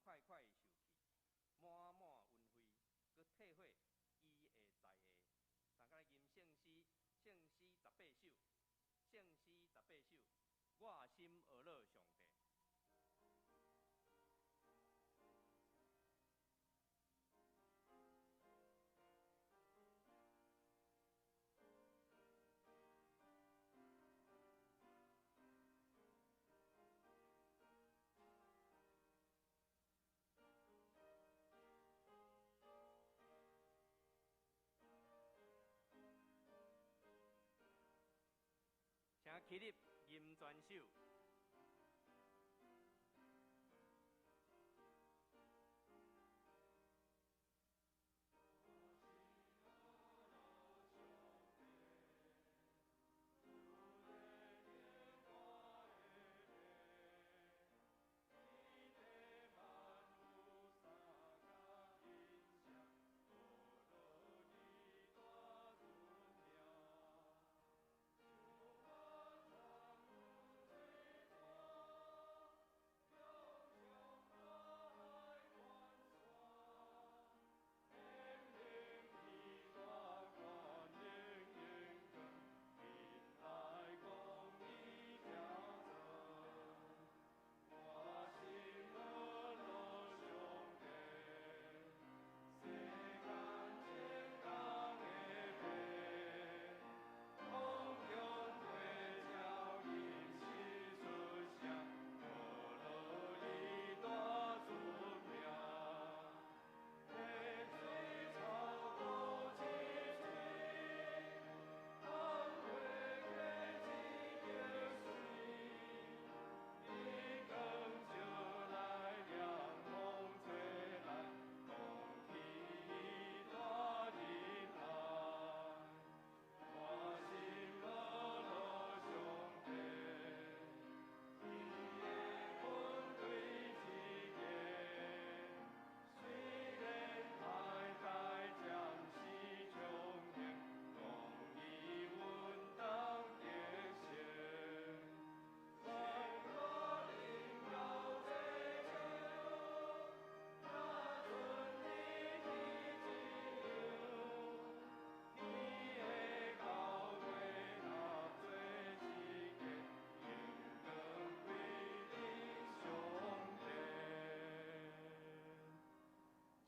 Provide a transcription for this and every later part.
快快受氣，滿滿恩惠，閣體會伊的才藝。大家來吟聖詩，聖詩十八首，聖詩十八首，我心呵咾上帝。請起立，吟全首。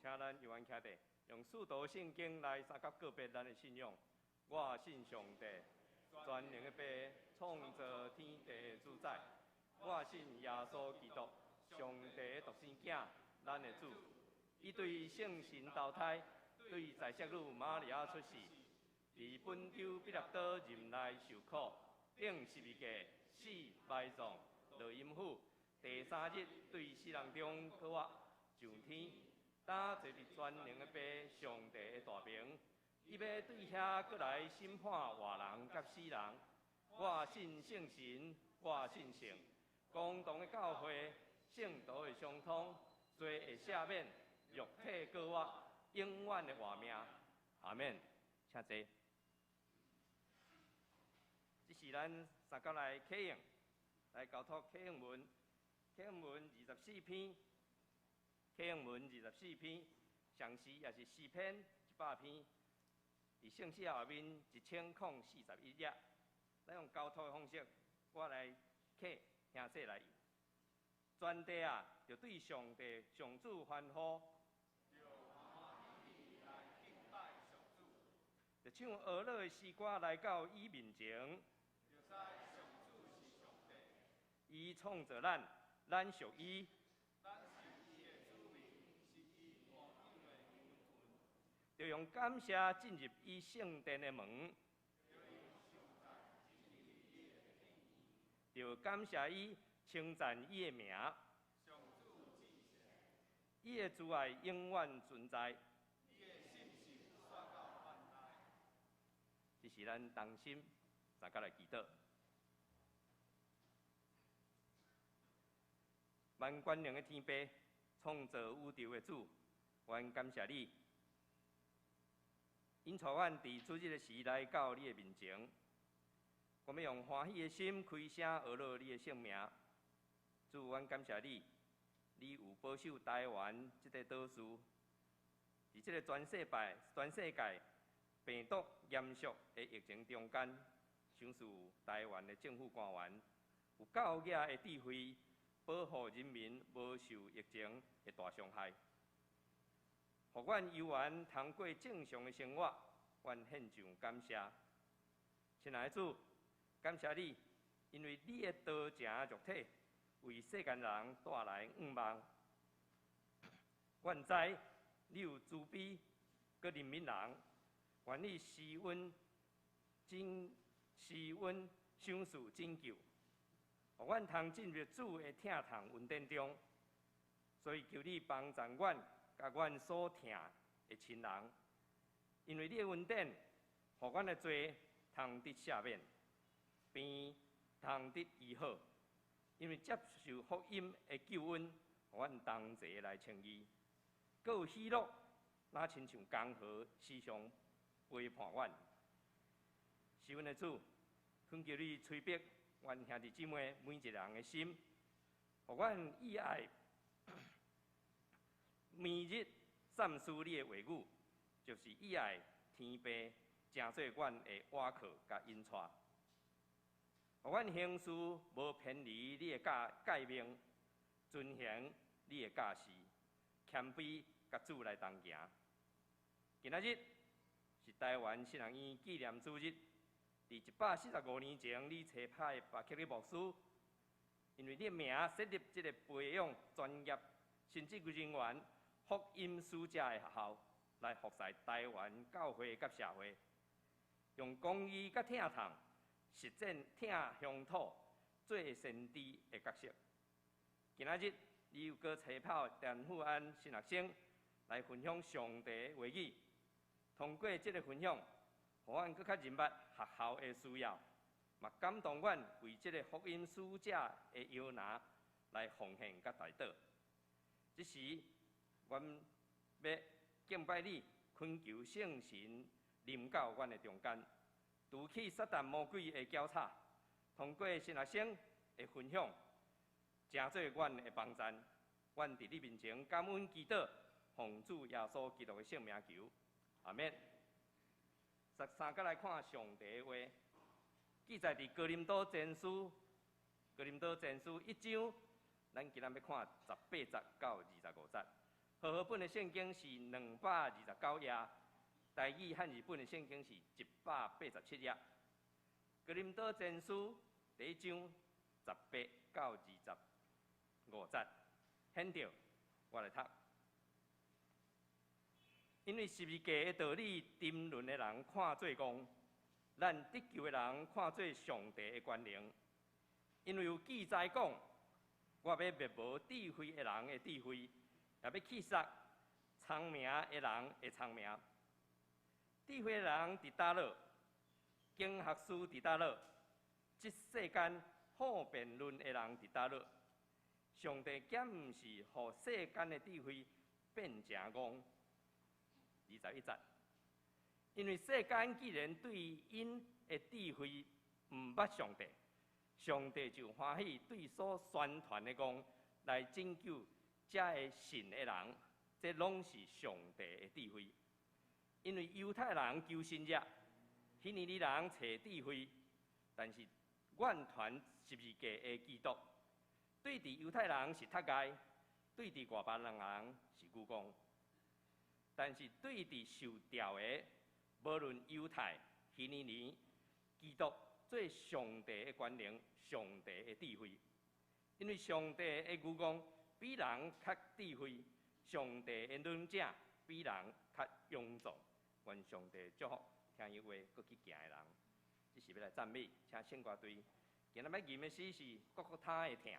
請咱猶原徛佇，用使徒聖經來相佮告白咱的信仰。我信上帝，全能的父，創造天地的主宰。我信耶穌基督，上帝的獨生囝，咱的主。伊對聖神投胎，對在聖女瑪利亞出世，佇本丟彼拉多任內受苦，釘十字架，死埋葬，落陰府，第三日對死人中復活，上天。搭坐佇全能的父上帝的大爿，伊欲對遐閣來審判活人佮死人。我信聖神，我信聖公同的教會，聖徒的相通，罪的赦免，肉體復活，永遠的活命。阿們，請坐。這是咱相佮來啟應，來交託啟應文，啟應文二十四篇。啟應文二十四篇，上時也是詩篇100篇，佇聖詩後面1041頁。咱用交託的方式，我來啟兄弟來吟。全地啊，著對上帝上主歡呼，著唱呵咾的詩歌來到伊面前。伊創造咱，咱屬伊。著用感謝進入伊聖殿的門，著感謝伊，稱讚伊的名。伊的慈愛永遠存在。這是咱同心相佮來祈禱。萬權能的天父，創造宇宙的主，阮感謝你。引帶阮佇主日的時來到你的面前，我欲用歡喜的心開聲呵咾你的聖名。主，阮感謝你，你有保守台灣這个島嶼，佇這个全世界病毒嚴肅的疫情中間，賞賜台灣的政府官員有夠額的智慧，保護人民無受疫情的大傷害，予阮猶原通過正常的生活，阮獻上感謝。親愛的主，感謝你，因為你的道成肉體，為世間人帶來盼望。阮知你有慈悲，閣憐憫人，願意施恩賞賜拯救，予阮通進入主的疼痛恩典中。所以求你幫助阮，佮阮所疼的親人，因為你的恩典，予阮的罪通得赦免，病通得醫好。因為接受福音的救恩，予阮同齊來稱義，閣有喜樂，若親像江河時常陪伴阮。是阮的主，懇求你催逼阮兄弟姊妹每一个人的心，予阮意愛每日散思你的話語，就是意愛天父成做阮的倚靠佮引帶。予阮行事無偏離你的教誡命，遵行你的教示，謙卑佮主來同行。今仔日是台灣神學院紀念主日，佇145年前，你差派巴克禮牧師，因為你的名設立這個培養專業神職人員、福音使者的學校，來服侍台灣教會佮社會，用公義佮疼痛實踐疼鄉土做先知的角色。今仔日你又閣差派田富安神學生來分享上帝的話語，通過這个分享，予阮閣較認捌學校的需要，嘛感動阮為這个福音使者的搖籃來奉獻佮代禱。這時，阮欲敬拜你，懇求聖神臨到阮的中間，除去撒旦魔鬼的攪吵，通過神學生的分享，成做阮的幫贊。阮佇你面前感恩祈禱，奉主耶穌基督的聖名求，阿們。十三節來看上帝的話，記載佇哥林多前書，哥林多前書一章，咱今仔欲看18節到25節。和合本的聖經是229頁，台語漢字本的聖經是187頁。哥林多前書第一章18到25節，現著我來讀。因為十字架的道理，沉淪的人看做戇，咱得救的人看做上帝的權能。因為有記載講，我欲滅無智慧的人的智慧，也欲去殺聰明的人的聰明。智慧的人佇佗落，經學士佇佗落，這世間好辯論的人佇佗落。上帝敢毋是予世間的智慧變成戇？21節，因為世間既然對𪜶的智慧毋捌上帝，上帝就歡喜對所宣傳的戇來拯救遮个信的人，這攏是上帝的智慧。因為猶太人求神跡，希利尼人揣智慧，但是阮傳十字架的基督，對佇猶太人是窒礙，對佇外邦人是愚戇。但是對佇受召的，無論猶太、希利尼，基督做上帝的權能、上帝的智慧。因為上帝的愚戇比人較智慧，上帝的軟弱比人較勇壯。願上帝祝福聽伊話閣去行的人。這是欲來讚美，請聖歌隊。今仔欲吟的詩是《各各他的疼》。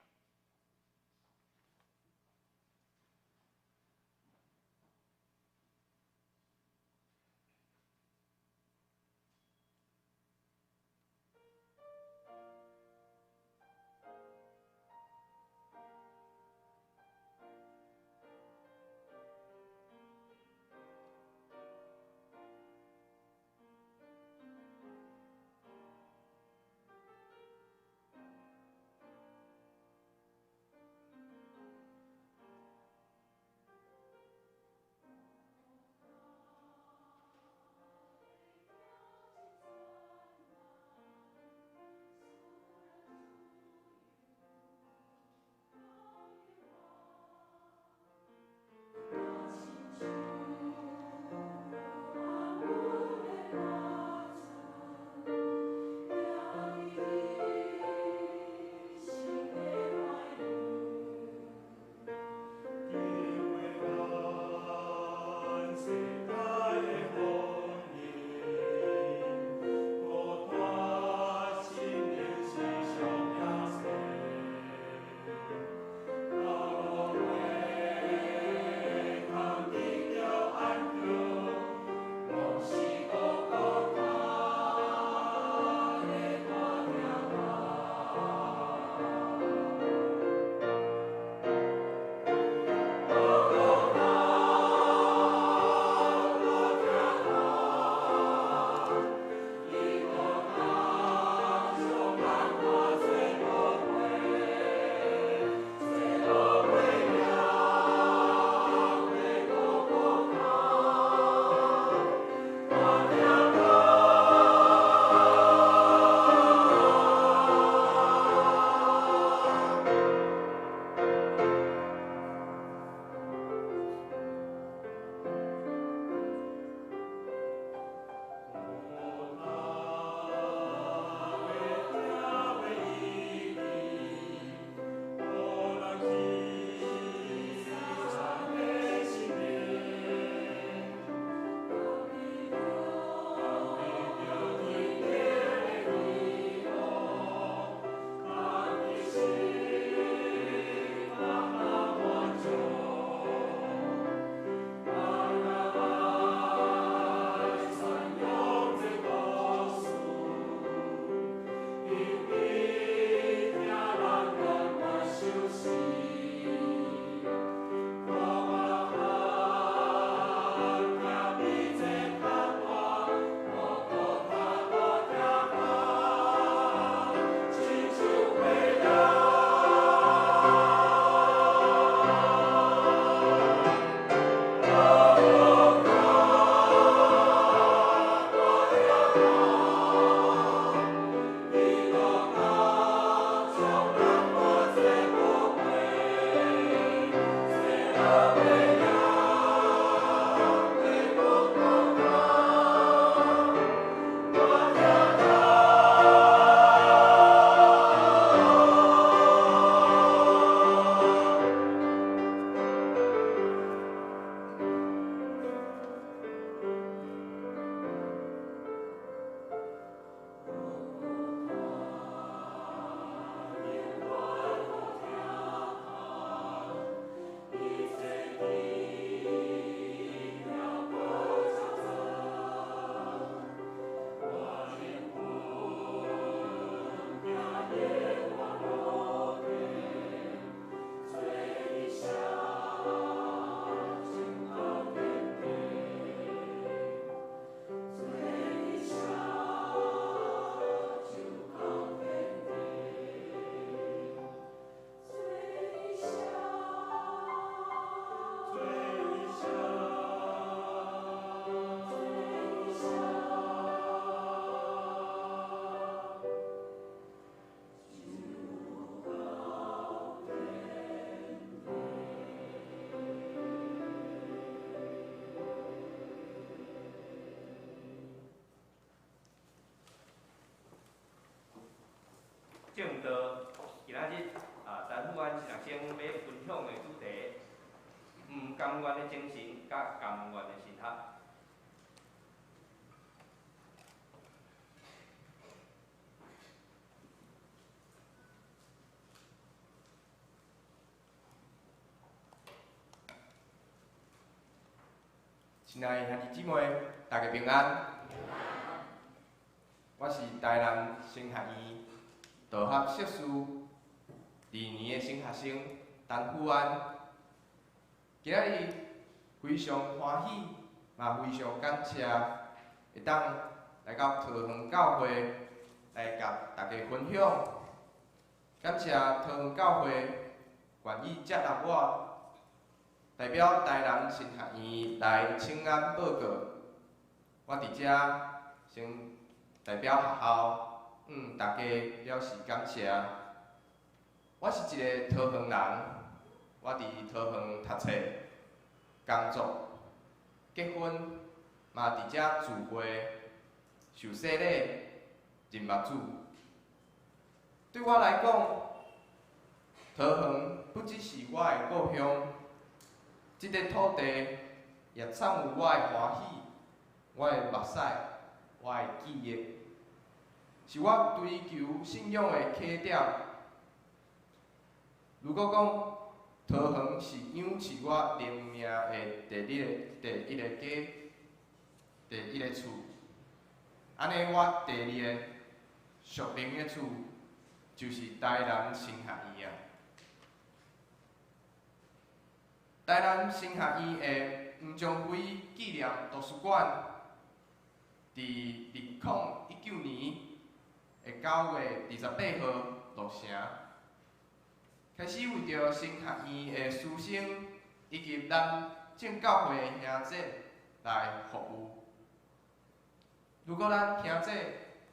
願的精神，佮甘願的神學。親愛的兄弟姊妹，大家平安。我是台南神學院道學碩士二年的新學生陳富安。今仔日非常歡喜，嘛非常感謝，會當來到桃園教會來佮大家分享。感謝桃園教會願意接納我，代表台南神學院來請安報告。我佇遮先代表學校向大家表示感謝。我是一个桃園人，我佇桃園讀冊、工作、結婚，嘛佇遮聚會、受洗禮、認目主。對我來講，桃園不只是我的故鄉，這個土地也藏有我的歡喜、我的目屎、我的記憶，是我追求信仰的起點。如果講桃園是養飼我靈命的第一個家、第一個厝，按呢我第二个屬靈的厝就是台南神學院啊。台南神學院的黃宗輝紀念圖書館，佇2019年的9月28號落成，開始為著神學院的師生以及咱正教會的兄弟來服務。如果咱兄弟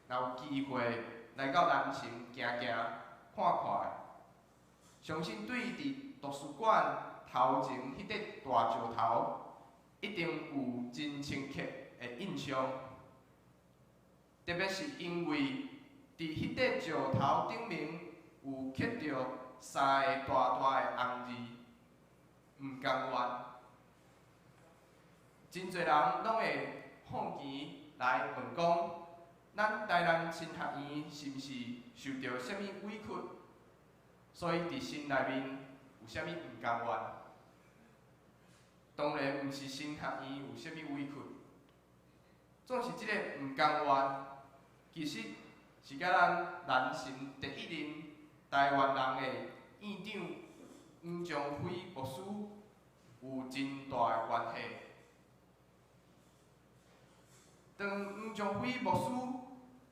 若有機會來到南城行行看看，相信對佇圖書館頭前彼塊大石頭，一定有真深刻的印象。特別是因為佇彼塊石頭頂面有刻著三个大大的紅字，毋甘願。真濟人攏會好奇來問講，咱台南神學院是毋是受著啥物委屈，所以佇心內面有啥物毋甘願？當然毋是神學院有啥物委屈，總是這個毋甘願，其實是佮咱南神第一任台灣人的院長黃宗輝牧師有真大的關係。當黃宗輝牧師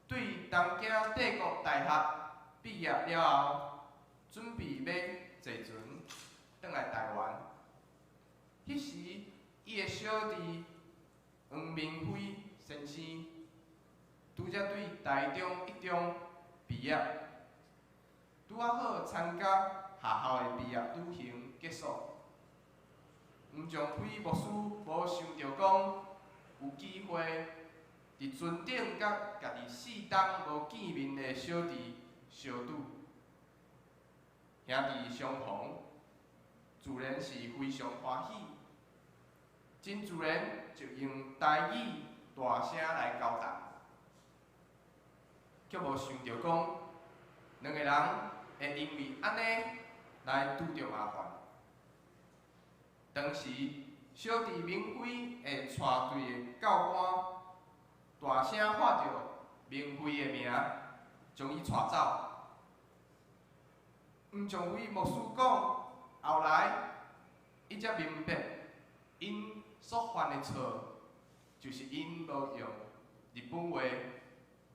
對東京帝國大學畢業了後，準備欲坐船轉來台灣。彼時，伊的小弟黃明輝先生拄才對台中一中畢業，拄仔好參加學校的畢業旅行結束。黃宗輝牧師無想著講有機會佇船頂佮家己4冬無見面的小弟相拄，兄弟相逢，自然是非常歡喜，真自然就用台語大聲來交談，卻無想著講兩個人會因為按呢來拄著麻煩。當時小弟明輝的帶隊的教官大聲喊著明輝的名，將伊帶走。黃宗輝牧師講，後來伊才明白，𪜶所犯的錯，就是𪜶無用日本話，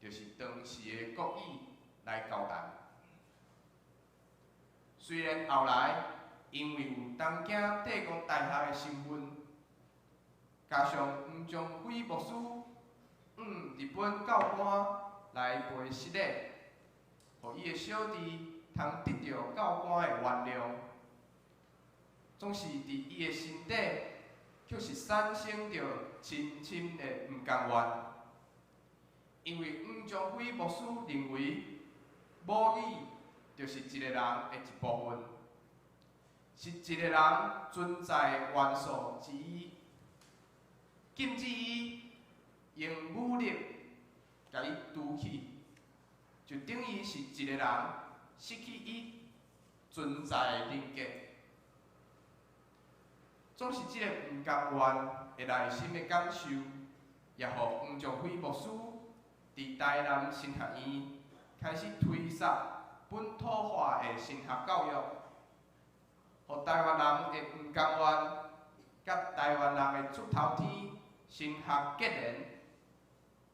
就是當時的國語來交談。雖然後來因為有東京帝國大學的身份，加上黃宗輝牧師向日本教官來賠失禮，予伊的小弟通得著教官的原諒，總是佇伊的心底，卻是產生著深深的毋甘願。因為黃宗輝牧師認為，母語就是一個人的一部分，是一个人存在元素之一，禁止伊用武力共伊除去，就等於是一個人失去伊存在的人格。總是這個毋甘願的內心的感受，也予黃仲輝牧師佇台南神學院開始推捒本土化的神學教育，予台灣人的毋甘願，佮台灣人的出頭天神學結連，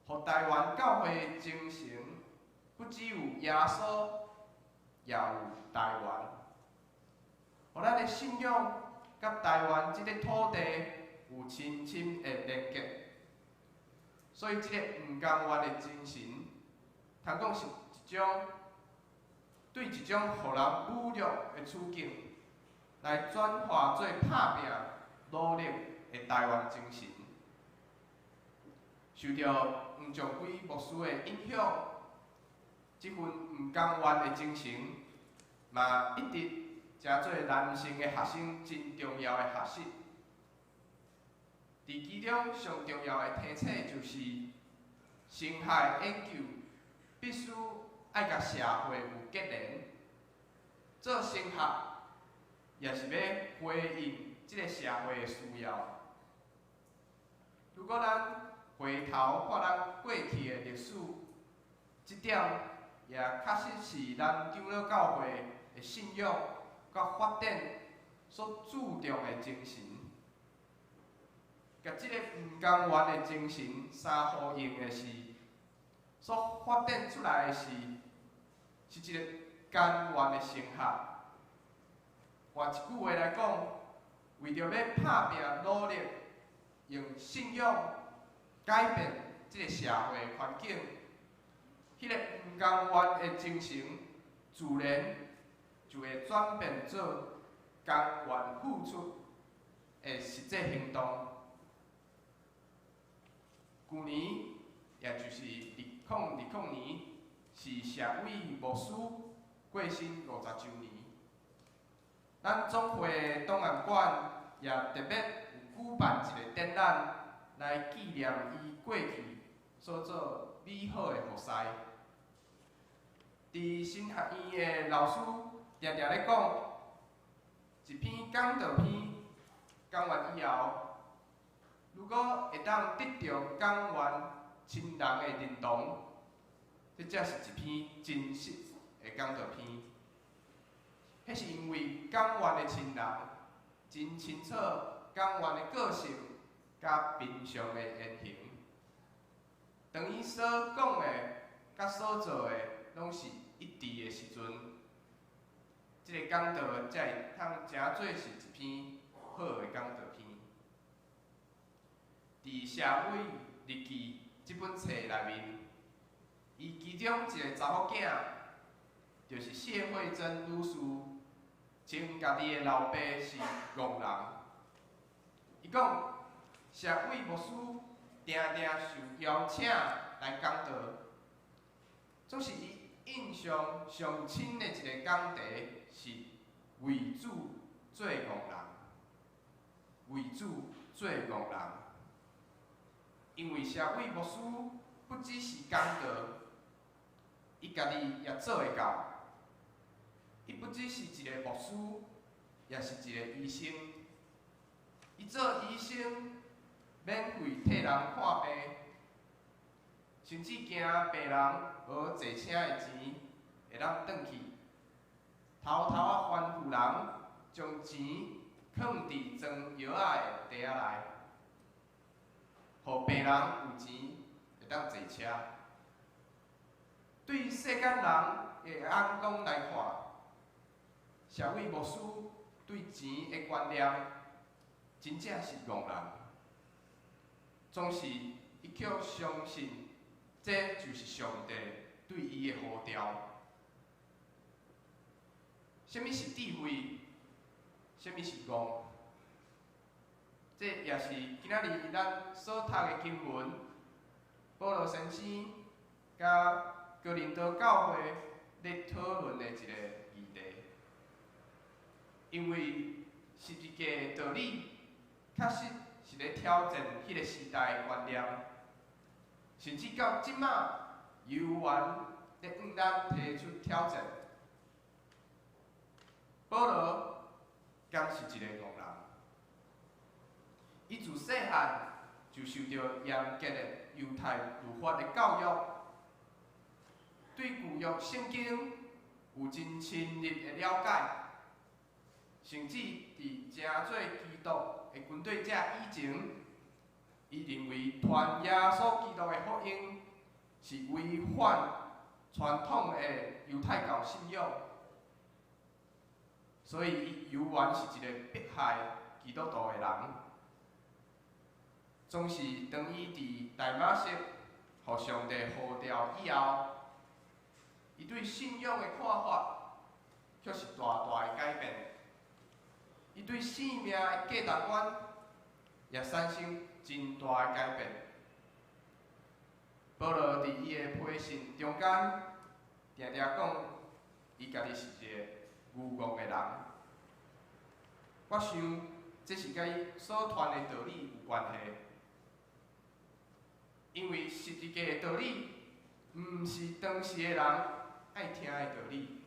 予台灣教會的精神不只有耶穌，也有台灣，予咱的信仰佮台灣這個土地有深深的連結。所以，這個毋甘願的精神，通講是一種對一種予人侮辱的處境，來轉化做拍拚努力的台灣精神。受著黃仲輝牧師的影響，這份毋甘願的精神，嘛一直成做南神的學生真重要的學習。佇其中上重要的提醒就是，神學研究必須愛佮社會有結連，做神學也是欲回應這个社會的需要。如果咱回頭看咱過去的歷史，這點也確實是咱長老教會的信仰佮發展所注重的精神。佮這个毋甘願的精神相呼應的是，所發展出來的是一個甘願的神學。換一句話來講，為著欲拍拚努力，用信仰改變這个社會環境，彼个毋甘願的精神，自然就會轉變做甘願付出的實際行動。舊年，也就是2020年，是謝偉牧師過身50週年。咱總會檔案館也特別有舉辦一個展覽，來紀念伊過去所做美好的服侍。佇神學院的老師定定咧講，一篇講道篇講完以後，如果會當得著講員親人的認同，這才是一篇真實的講道篇。彼是因為講員的親人真清楚講員的個性佮平常的言行，當伊所講的佮所做的攏是一致的時陣，這個講道才會通成做是一篇好的講道篇。佇《社會日記》這本冊內面，伊其中一个查某囝，就是謝惠珍女士，稱家己的老爸是戇人。伊講，謝偉牧師定定受邀請來講道，總是伊印象上深的一个講題是為主做戇人，為主做戇人。因為謝偉牧師不只是講道，伊家己也做會到。伊不只是一个牧師，也是一個醫生。伊做醫生，免費替人看病，甚至驚病人無坐車的錢，會當轉去，偷偷仔吩咐人將錢囥佇裝藥仔的袋仔內，予病人有錢會當坐車。對世間人的眼光來看，謝偉牧師對錢的觀念，真正是戇人。總是伊卻相信，這就是上帝對伊的呼召。啥物是智慧？啥物是戇？這也是今仔日咱所讀的經文，保羅先生佮哥林多教會咧討論的一个議題。因為十字架的道理確實是咧挑戰彼個時代的觀念，甚至到這馬猶原咧向咱提出挑戰。保羅敢是一個戇人？伊自細漢就受著嚴格的猶太律法的教育，對舊約聖經有真深入的了解，甚至佇成做基督的軍隊者以前，伊認為傳耶穌基督的福音是違反傳統的猶太教信仰，所以伊猶原是一个迫害基督徒的人。總是當伊佇大馬色予上帝呼召以後，伊對信仰的看法卻是大大的改變。伊對生命的價值觀也產生真大的改變。保羅佇伊的批信中間，定定講，伊家己是一个愚戇的人。我想，這是佮伊所傳的道理有關係。因為十字架的道理，毋是當時的人愛聽的道理。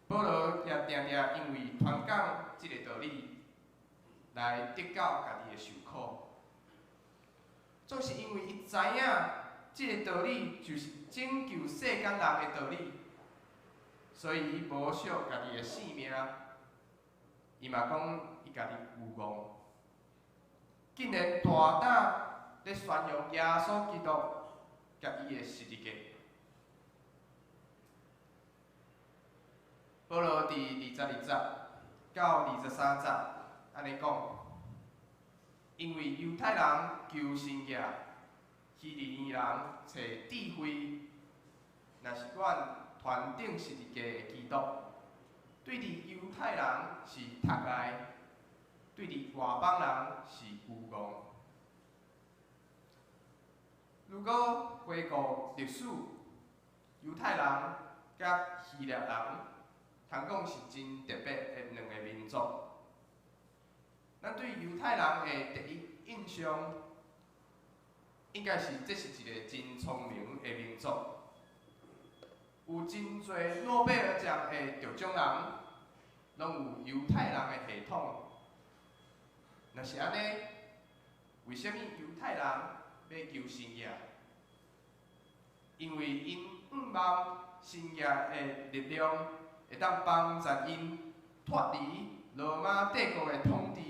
保羅也定定因為傳講這个道理，來得到家己的受苦。總是因為伊知影這个道理就是拯救世間人的道理，所以伊無惜家己的性命。伊嘛講伊家己愚戇，竟然大膽咧宣揚耶穌基督佮伊的十字架。保羅佇22節到23節按呢講，因為猶太人求神跡，希利尼人揣智慧，若是阮傳釘十字架的基督，對佇猶太人是窒礙，對佇外邦人是愚戇。如果回顧歷史，猶太人佮希臘人，通講是真特別的兩个民族。咱對猶太人的第一印象，應該是這是一个真聰明的民族，有真濟諾貝爾獎的得獎人，攏有猶太人的血統。若是按呢，為啥物猶太人欲求神跡？因為𪜶向望神跡的力量，會當幫助𪜶脫離羅馬帝國的統治。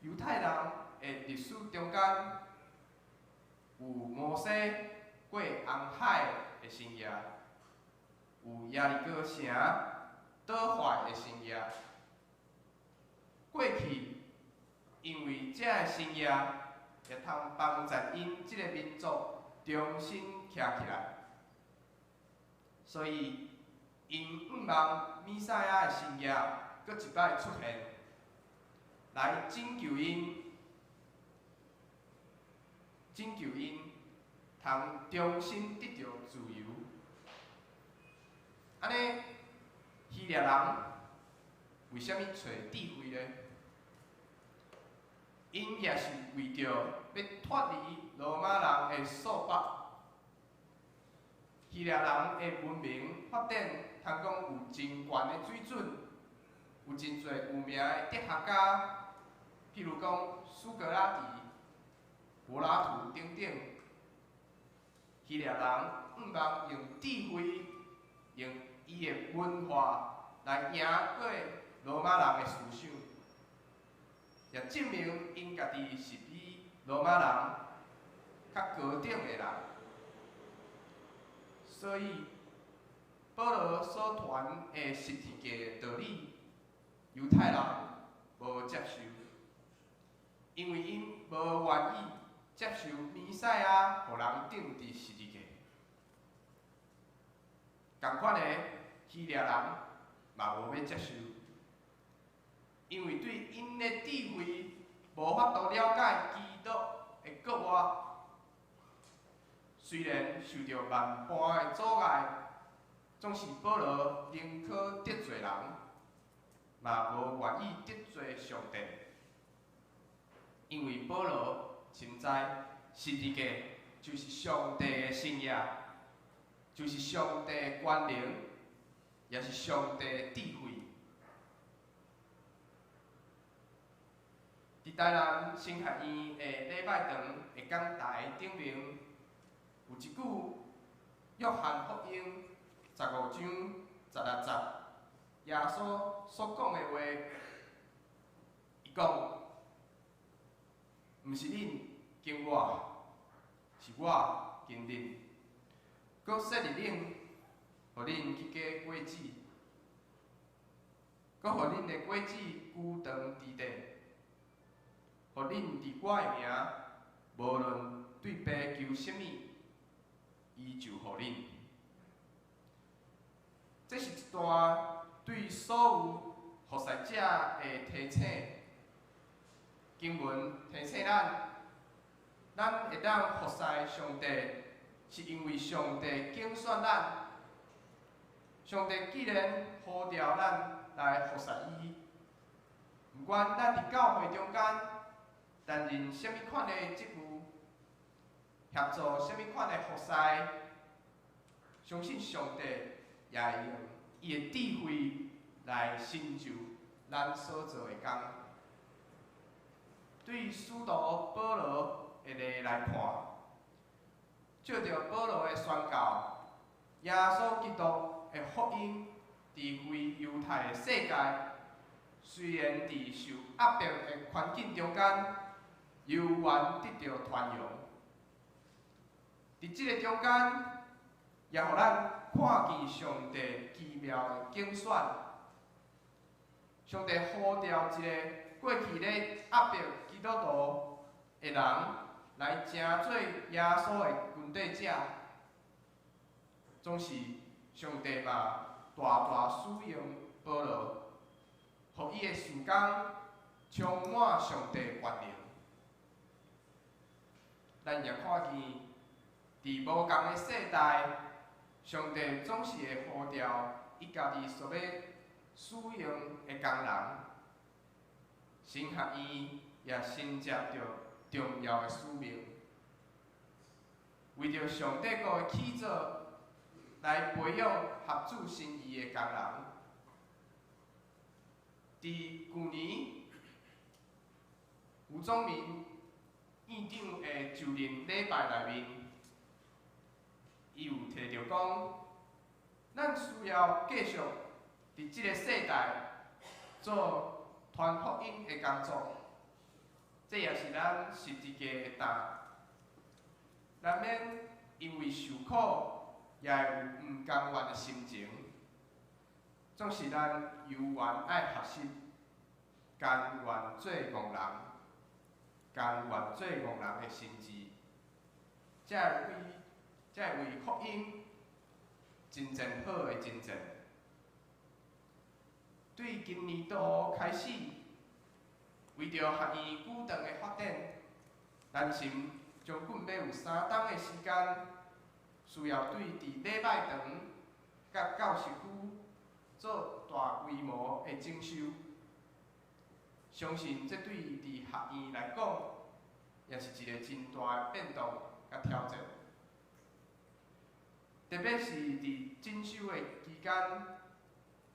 猶太人的歷史中間，有摩西過紅海的神跡，有耶利哥城倒壞的神跡。過去因為這个神跡，會通幫助𪜶這个民族重新徛起來，所以𪜶向望彌賽亞的神跡閣一擺出現，來拯救𪜶，拯救𪜶通重新得著自由。按呢，希臘人為啥物揣智慧呢？𪜶也是為著欲脫離羅馬人的束縛。希臘人的文明發展，通講有真懸的水準，有真濟有名的哲學家，譬如講蘇格拉底、柏拉圖等等。希臘人向望用智慧、用伊的文化來贏過羅馬人的思想，也證明𪜶家己是比羅馬人較高等的人。所以，保羅所傳的十字架的道理，猶太人無接受，因為𪜶無願意接受彌賽亞予人釘佇十字架。仝款的希臘人嘛無欲接受，因為對𪜶的智慧無法度了解基督的國外，雖然受著萬般的阻礙，總是保羅寧可得罪人，嘛無願意得罪上帝，因為保羅深知十字架就是上帝的心意，就是上帝的權能，也是上帝的智慧。佇台南神學院的禮拜堂的講臺頂面，有一句《約翰福音》15章16節，耶穌所講的話，伊講：毋是恁揀我，是我揀恁，閣設立恁，予恁去結果子，閣予恁的果子久長佇地，予恁佇我的名，無論對父求啥物，伊就予恁。這是一段對所有服侍者的提醒。經文提醒咱，咱會當服侍上帝，是因為上帝揀選咱。上帝既然呼召咱來服侍伊，毋管咱佇教會中間擔任啥物款的職務，協助啥物款的服侍，相信上帝也會用伊的智慧來成就咱所做的工。對使徒保羅的例來看，照著保羅的宣告，耶穌基督的福音佇非猶太的世界，雖然佇受壓迫的環境中間，猶原得著傳揚。佇這个中間，也予咱看見上帝奇妙的揀選。上帝呼召一個過去咧壓迫基督徒的人，來成做耶穌的跟綴者，總是上帝嘛大大使用保羅，予伊的事工充滿上帝權能。咱也看見，佇無仝的世代，上帝總是會呼召伊家己所欲使用的工人。神學院也承接著重要的使命，為著上帝國的起造，來培養合主心意的工人。佇舊年，吳宗明院長的就任禮拜內面，伊有提著講，咱需要繼續佇這个世代做傳福音的工作，這也是咱十字架的擔。難免因為受苦，也會有毋甘願的心情。總是咱猶原愛學習，甘願做戇人，甘願做戇人的心志，才會為福音真正好的真正。對今年度開始，為著學院久長的發展，南神將近欲有3冬的時間，需要對佇禮拜堂佮教室區做大規模的整修。相信這對佇學院來講，也是一个真大的變動佮挑戰。特別是佇整修的期間，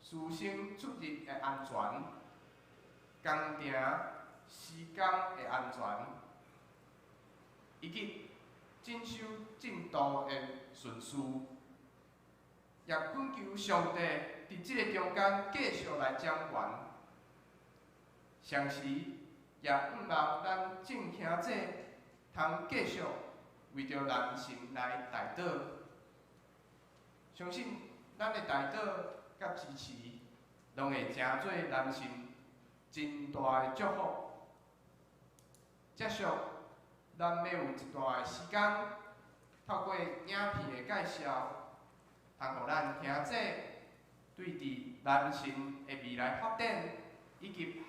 師生出入的安全、工程施工的安全，以及整修進度的順序，也懇求上帝佇這个中間繼續來掌權。同時，也向望咱眾兄弟通繼續為著南神來代禱。相信咱的代禱佮支持，攏會成做南神真大的祝福。接續，咱欲有一段的時間，透過影片的介紹，通予咱兄弟對佇南神的未來發展以及學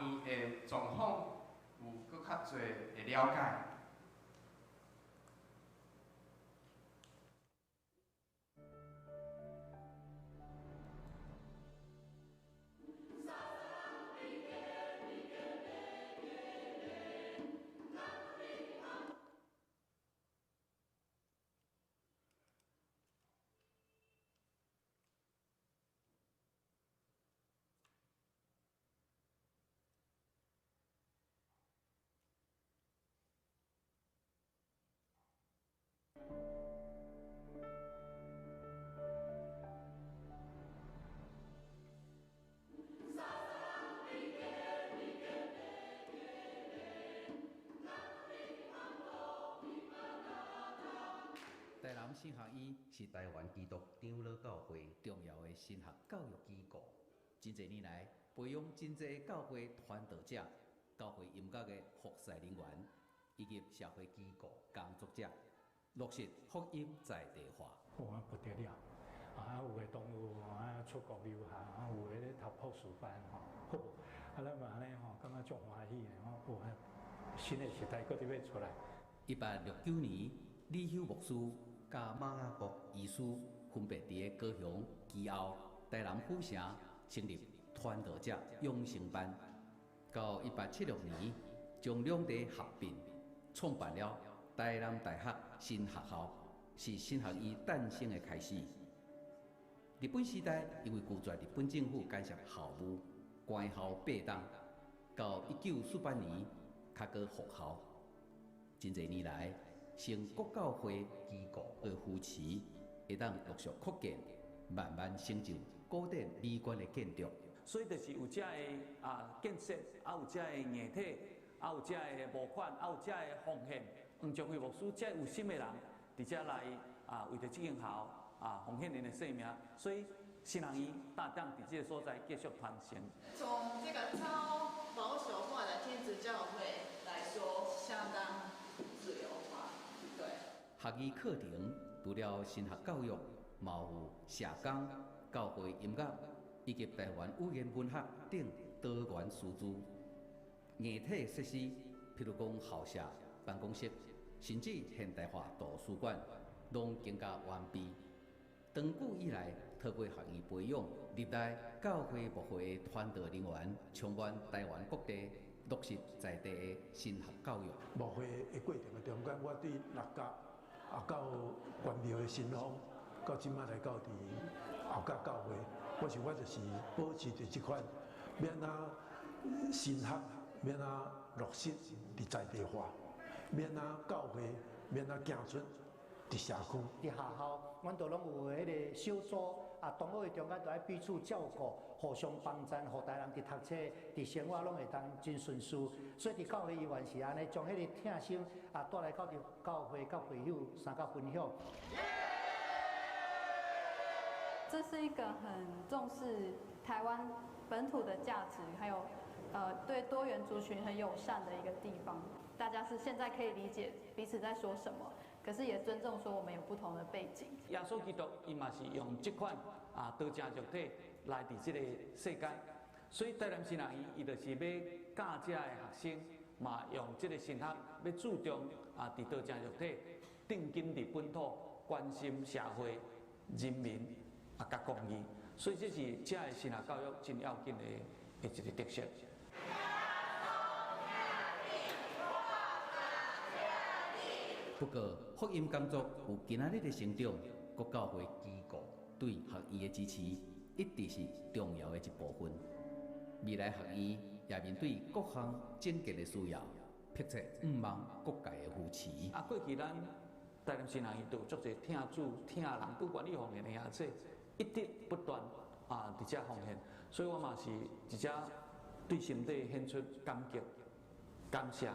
院的狀況有閣較濟的了解。神學院是台灣基督長老教會重要的神學教育機構，真濟年來培養真濟教會傳道者、教會音樂的服侍人員以及社會機構工作者，落實福音在地化。哇，不得了！啊，有的當有啊出國留學，啊有的咧讀博士班吼，好，啊咱嘛按呢吼，感覺足歡喜的吼，哇，新的時代閣佇欲出來。 1869年，李休牧師佮馬雅各醫師分別佇個高雄、旗後、台南府城成立傳道者養成班。到1876年，將兩地合併，創辦了台南大學神學校，是神學院誕生的開始。日本時代因為拒絕日本政府干涉校務，關校8冬。到1948年，較閣復校。真濟年來，受國教會機構的扶持，會當陸續擴建，慢慢成就古典美觀的建築。所以就是有遮的啊建設，啊有遮的硬體，啊有遮的募款，啊有遮的奉獻。黃將輝牧師遮有心的人，佇遮來啊為著這間校啊奉獻𪜶的性命，所以神學院會當佇這个所在繼續傳承。從這個超保守化的天主教會來說，相當自由化。對。學院課程除了神學教育，嘛有社工、教會音樂以及台灣語言文學等多元師資。硬體設施，譬如講校舍、辦公室，甚至現代化圖書館，攏更加完備。長久以來，透過學院培養歷代教會牧會的傳道人員，充滿台灣各地，落實在地的神學教育。牧會的過程的中間，我對六甲啊到關廟的新豐，到這擺來到佇後甲教會，我想我就是保持著這款，欲按怎神學，欲按怎落實佇在地化，欲按怎教會，欲按怎行出佇社區。佇學校，阮都攏有彼个小組，啊，同學的中間都愛彼此照顧，互相幫贊，予大人佇讀冊、佇生活攏會當真順遂。所以佇教會伊原是按呢，將彼個疼心啊帶來到佇教會、佮會友相佮分享。這是一個很重視台灣本土的價值，還有對多元族群很友善的一個地方。大家是現在可以理解彼此在說什麼，可是也尊重說我們有不同的背景。耶穌基督伊嘛是用這款啊道成肉體來佇這個世間，所以台南神學院伊就是欲教遮的學生，嘛用這個神學欲注重啊佇道成肉體，定根佇本土，關心社會、人民啊佮公義，所以這是遮的神學教育真要緊的一個特色。不過，福音工作有今仔日的成長，國教會機構對學院的支持，一直是重要的一部分。未來學院也面對各項整建的需要，迫切向望各界的扶持。啊，過去咱台南神學院就有足濟疼主疼人，不願意奉獻的兄弟，一直不斷啊佇遮奉獻，所以我嘛是佇遮對心底獻出感激、感謝，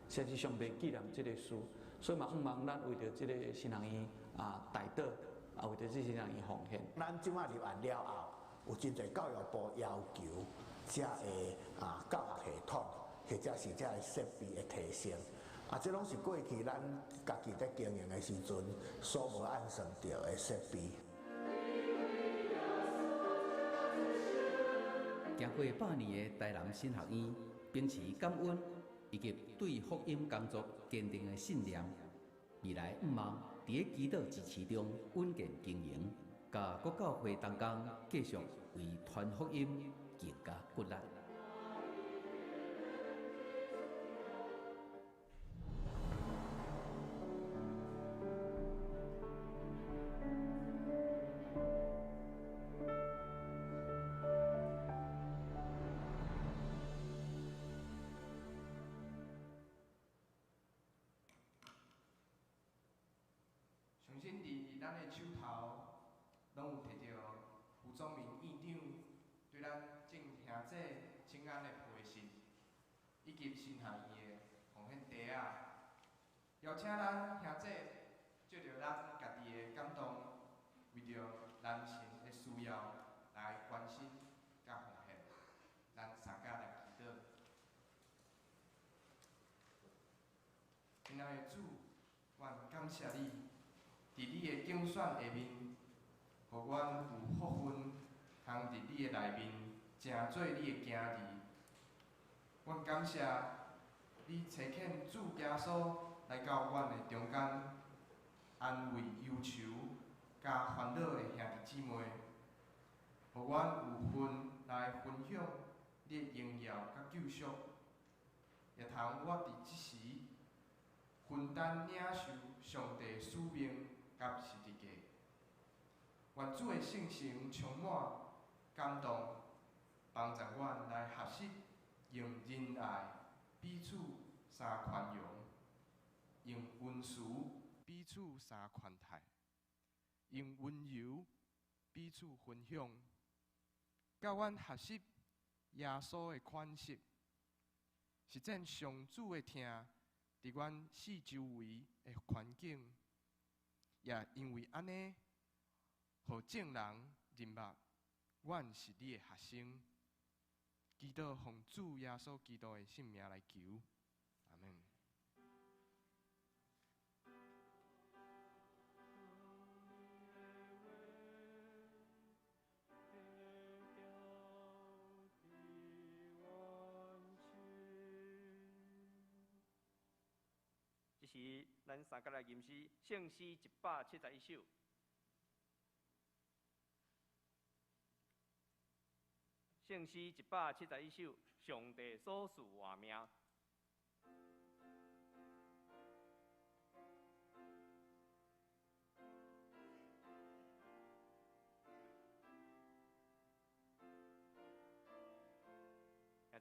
甚至上帝紀念這个事。所以嘛，向望咱為著這個神學院啊，代禱，啊，為著這神學院奉獻。咱這擺入案了後，有真濟教育部要求遮个啊教學系統，或者是遮个設備的提升，啊，這攏是過去咱家己佇經營的時陣所無按算著的設備。經過100年的台南神學院，秉持感恩以及對福音工作堅定的信念，未來向望佇咧祈禱支持中穩健經營，佮國教會同工繼續為傳福音更加骨力。相信佇咱的手頭，攏有提著胡宗明院長對咱眾兄弟請安的批信，以及神學院的奉獻袋仔，邀請咱兄弟借著咱家己的感人情的需要來關心佮奉獻。咱三家來祈禱。親愛的主，阮感謝你，佇你的揀選下面，予阮有福分，通佇你的內面成做你的囝兒。阮感謝你差遣主耶穌來到阮的中間，安慰憂愁佮煩惱的兄弟姊妹，予阮有份來分享你的榮耀佮救贖，也通我佇這時分擔領受上帝使命佮十字架。願主的聖神充滿感動，幫助阮來學習用仁愛彼此相寬容，用溫慈彼此相寬待，用溫柔彼此分享，教阮學習耶穌的款式，實踐上主的疼佇阮四周圍的環境，也因為按呢，予眾人認捌阮是你的學生。祈禱奉主耶穌基督的聖名來求，阿們。這時，咱三個來吟詩，聖詩171首。聖詩171首，上帝所賜活命。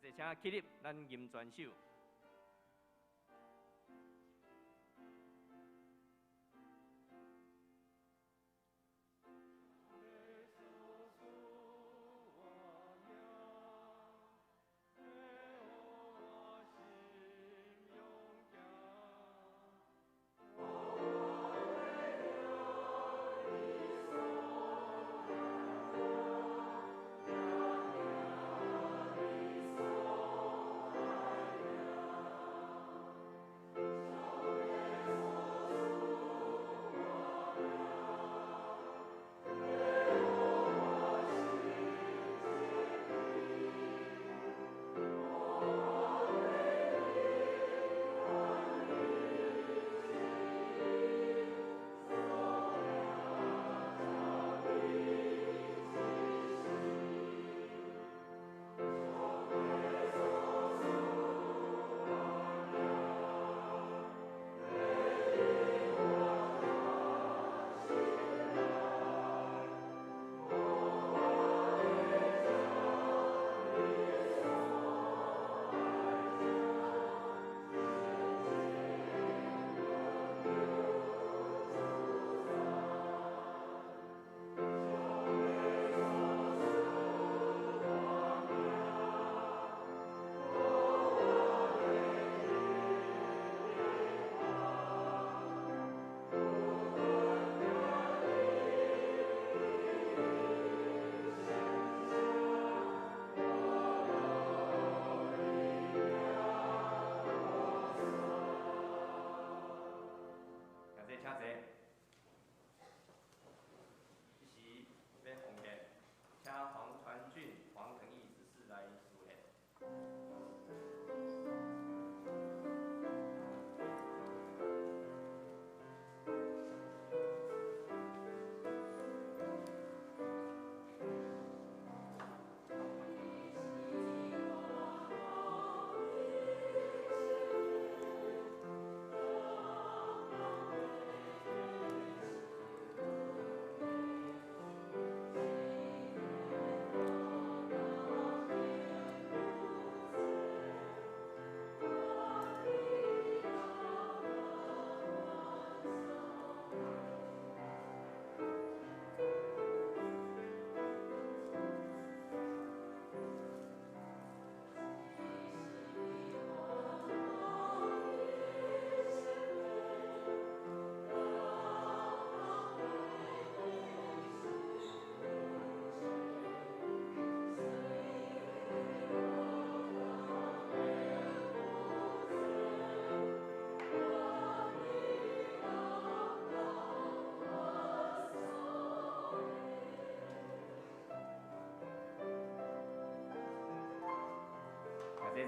現在請起立，咱吟全首。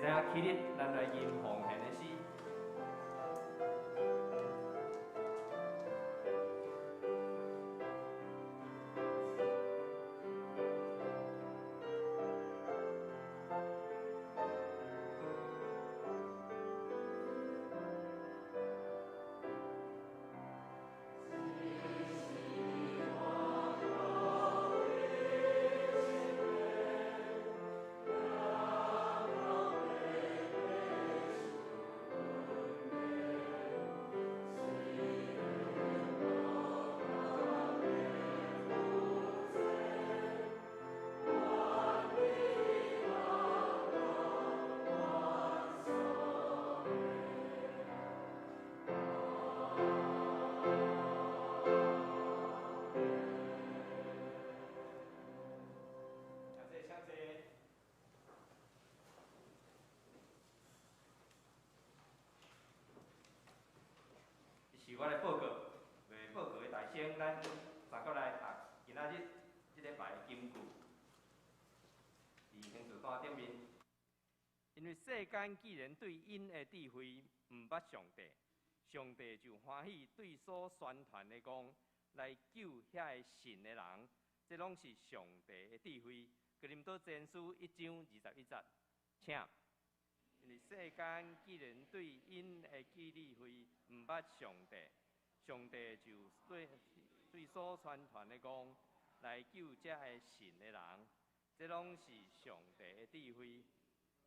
三起立，咱來吟奉獻的詩。是我来報告，袂報告的大聲，咱三個來讀今仔日這禮拜的金句，佇行事單頂面。因為世間既然對𪜶的智慧毋捌上帝，上帝就歡喜對所宣傳的講來救遐个信的人，這攏是上帝的智慧。哥林多前書1章21節，請。因為世間既然對𪜶的智慧毋捌上帝，上帝就對所宣傳的講來救這个信的人，這攏是上帝的智慧。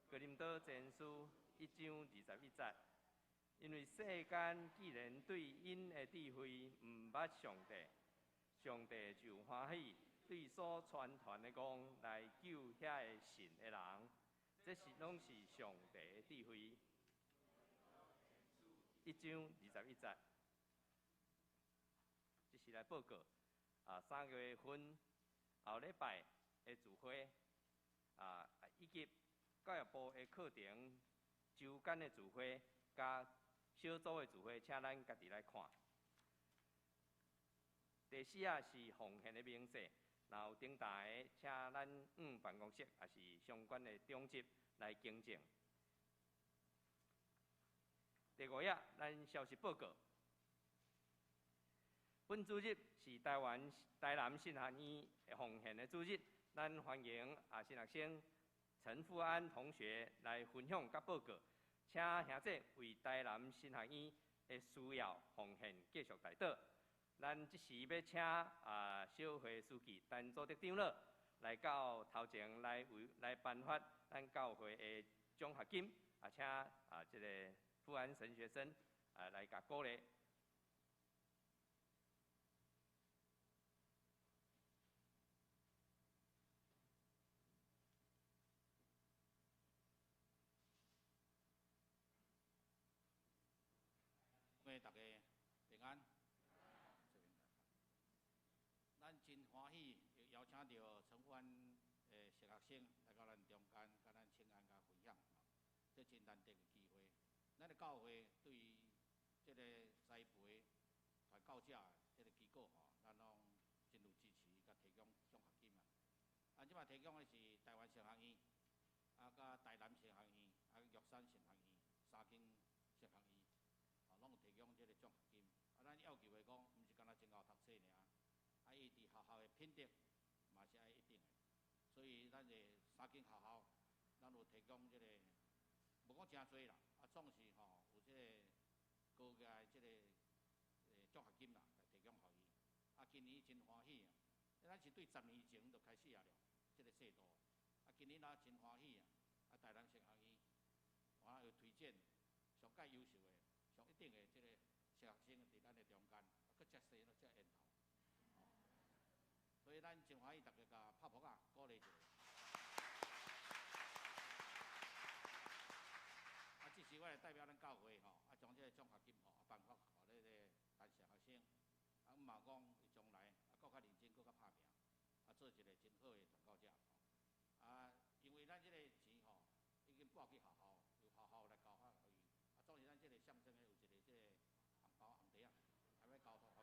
哥林多前書1章21節，因為世間既然對𪜶的智慧毋捌上帝，上帝就歡喜對所宣傳的講來救遐个信的人。這是攏是上帝的智慧。1章21節，這是來報告啊，3月份後禮拜的聚會啊，以及教育部的課程周間的聚會，佮小組的聚會，請咱家己來看。第四仔是奉獻的明細。若有頂大的，請咱辦公室抑是相關的長執來更正。第五頁，咱消息報告。本主日是台灣台南神學院奉獻的主日，咱歡迎新學生陳富安同學來分享佮報告，請兄弟為台南神學院的需要奉獻繼續代禱。咱這時欲請小會書記陳祖德長老來到頭前來為來頒發咱教會的獎學金，請這个富安神學生來共鼓勵。大家平安。咱真歡喜，邀請著陳富安的小學生來到咱中間，佮咱請安佮分享，這真難得的機會。咱的教會對於這个栽培傳教者這个機構吼，咱攏真有支持，佮提供獎學金啊。啊，這擺提供的是台灣神學院，佮台南神學院，玉山神學院，三間神學院，攏有提供這个獎學金。啊，咱要求的講，毋是干焦真𠢕讀冊爾。伊佇學校的品德嘛是愛一定的，所以咱的三間學校，咱有提供這个，無講誠濟啦，總是吼有這个高額的這个獎學金啦，來提供予伊。今年真歡喜啊！咱是對10年前就開始啊了，這个制度。今年咱真歡喜啊！台南神學院，我有推薦上蓋優秀的、上一等的這个小學生佇咱的中間，閣遮細閣遮緣投。所以咱真歡喜，大家共拍噗仔鼓勵一下。這時我會代表咱教會吼，將這個獎學金吼，頒發予這个陳小學生。阮嘛講，伊將來閣較認真，閣較拍拚，做一个真好的傳教者。因為咱這个錢吼，已經撥去學校，由學校來交發予伊。總是咱這个象徵的有一个這个紅包紅袋仔，欲交託予伊。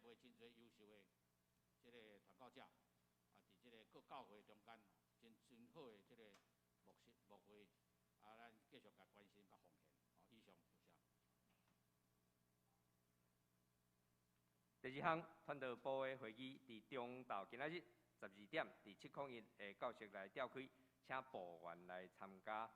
培真濟優秀的這个傳教者，啊，佇這个各教會中間，真真好的這个牧師牧會，啊，咱繼續共關心佮奉獻，哦，以上多謝。第二項，傳道部的會議佇中晝今仔日12點，佇701的教室來召開，請部員來參加。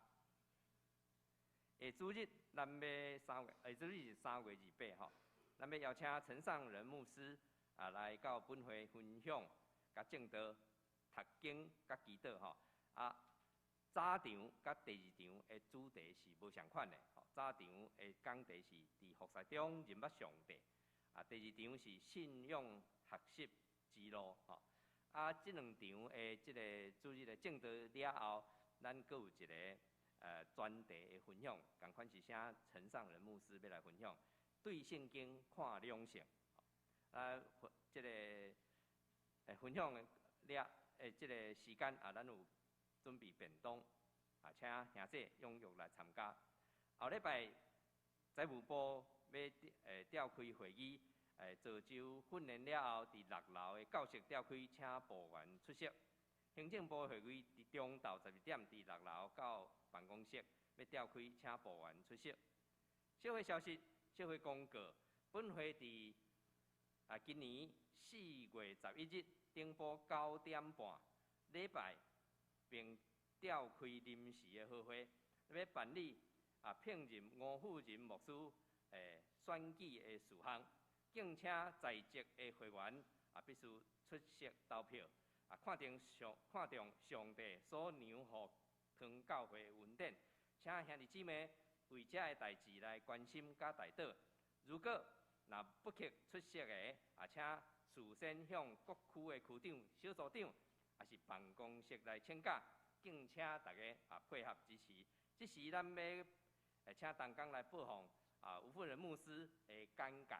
下主日咱欲三月，下主日是3月28吼，咱欲邀請陳尚仁牧師啊來到本會分享、佮證道、讀經、佮祈禱吼。啊，早場佮第二場的主題是無仝款的，吼。早場的講題是佇服侍中認捌上帝，啊，第二場是信仰學習之路，吼。啊，這兩場的這个主日的證道了後，咱閣有一个專題的分享，仝款是請陳尚仁牧師欲來分享，對聖經看兩性。啊，這个分享的了，這个時間啊，咱有準備便當，啊，請兄弟踴躍來參加。後禮拜財務部欲召開會議，造就訓練了後，佇6樓的教室召開，請部員出席。行政部會議佇中晝12點，佇6樓到辦公室欲召開，請部員出席。社會消息、社會公告，本會佇今年4月11日頂晡9點半，禮拜並召開臨時的會會，欲辦理聘任吳富仁牧師選舉的事項，敬請在職的會員必須出席投票。啊，看重上帝所讓予堂教會的恩典，請兄弟姊妹為這个代誌來關心佮代禱。如果若不克出席的，啊，請事先向各區的區長、小組長，抑是辦公室來請假，敬請大家配合支持。這時咱欲請同工來播放吳富仁牧師的簡介。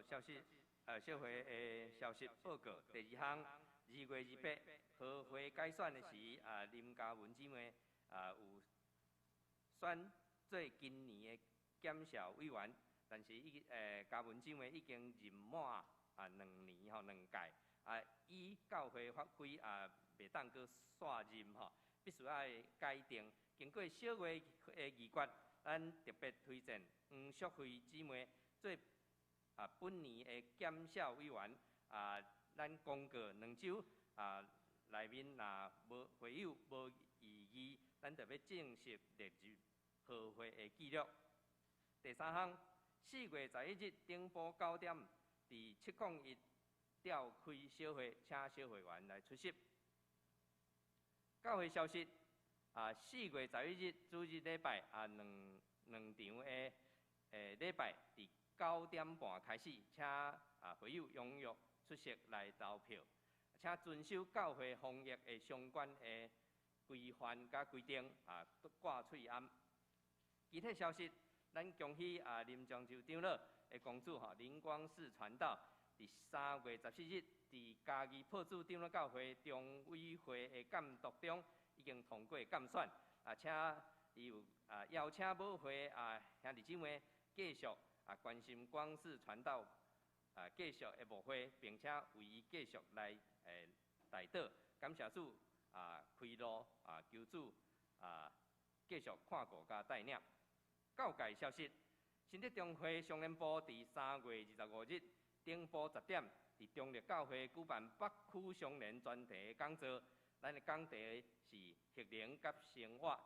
消息，社會的消息報告。第二項，2月28，合會改選的時，林嘉文姊妹，有选做今年的检校委员，但是伊嘉文姊妹已经任满2年吼，2届，依教会法规袂当阁续任吼，必须爱改定。经过小月的议决，咱特别推荐黄淑惠姊妹做本年的检校委员。咱公告2周，内面若无会友无异议，咱就欲正式列入合会的记录。第三项，4月11日顶晡9点，伫701召开小会，请小会员来出席。教会消息，4月11日主日礼拜两场的礼拜，伫9点半开始，请会友踊跃出席来投票，请遵守教会防疫的相关的规范佮规定，挂喙罨。其他消息，咱恭喜林漳州长老的公主吼林光世传道，伫3月14日伫嘉义破主长老教会中委会的监督中，已经通过监选，请伊有邀请母会兄弟姊妹继续关心光世传道继续的牧会，并且为伊继续来代祷，感谢主开路求主继续看顾佮带领。教界消息，新德中会商联部伫3月25日顶晡10点，伫中坜教会举办北区商联专题讲座。咱的讲题是核能佮生活。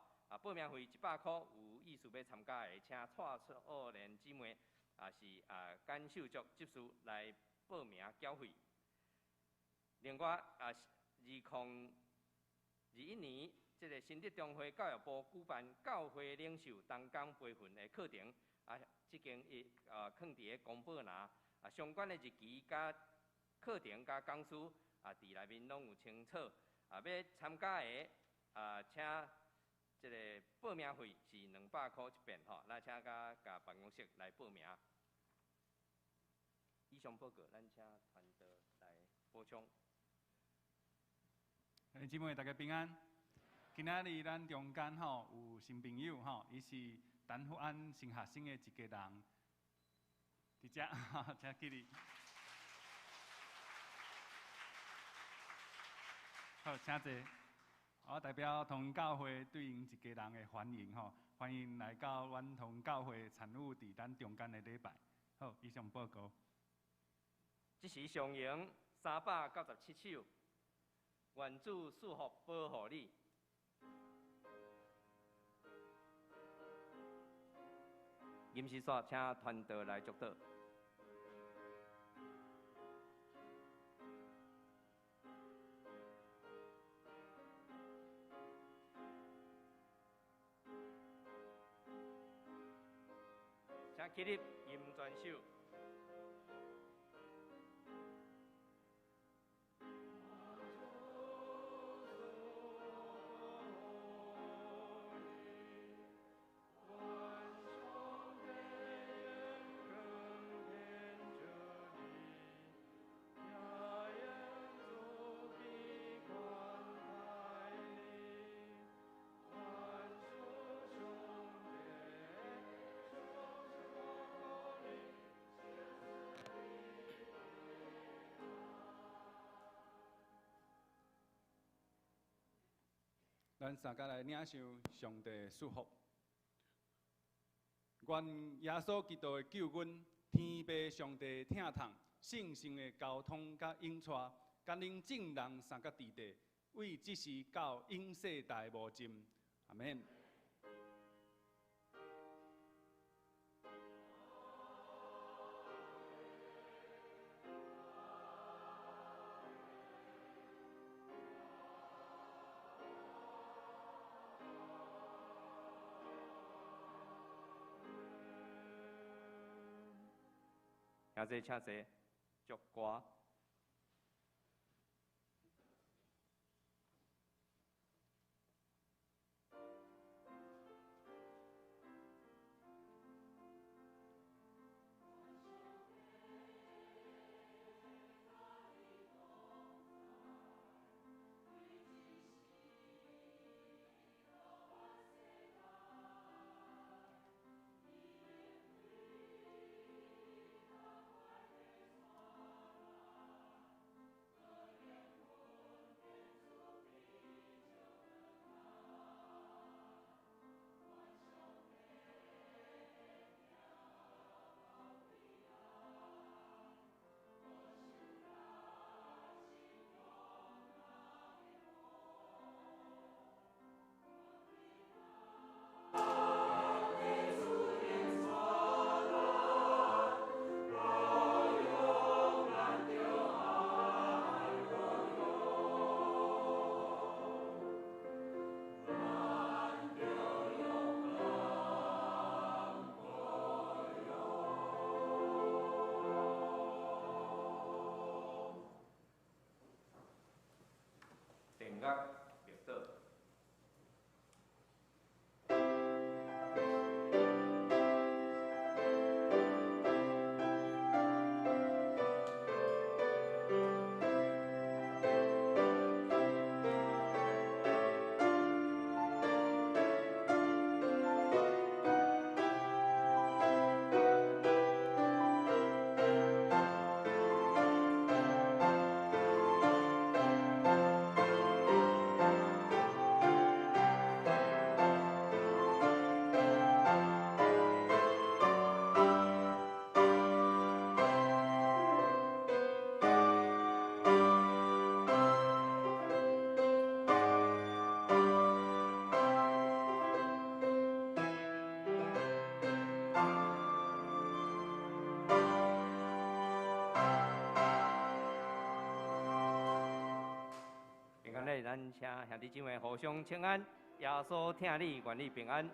报名费100箍，有意思欲参加的，请蔡少年姊妹，是简秀竹执事来报名缴费。另外2021年，这个新德中会教育部举办教会领袖同工培训的课程，这间伊囥伫咧公布栏，相关的日期佮课程佮讲师伫内面拢有清楚。欲参加的请这个报名费是200箍一遍吼，咱请佮办公室来报名。以上报告，咱请传道来补充。兄弟姊妹，大家平安。今仔日咱中间吼有新朋友吼，伊是陈福安新学生的一家人，伫遮，请起立。好，请坐。我代表同教会对𪜶一家人的欢迎吼，欢迎来到阮同教会参与伫咱中间的礼拜。好，以上报告。这时上咏397首，愿主赐福保护你。吟诗煞，请传道来祝祷。请起立，吟全首。咱三家来领受上帝祝福。愿耶稣基督的救恩、天父上帝疼痛、圣神的交通佮引带，佮恁众人三个弟弟，为这时到永世代无尽。阿们。兄弟，请坐，祝歌。樂默禱。咱請兄弟姊妹互相請安，耶穌疼你，願你平安。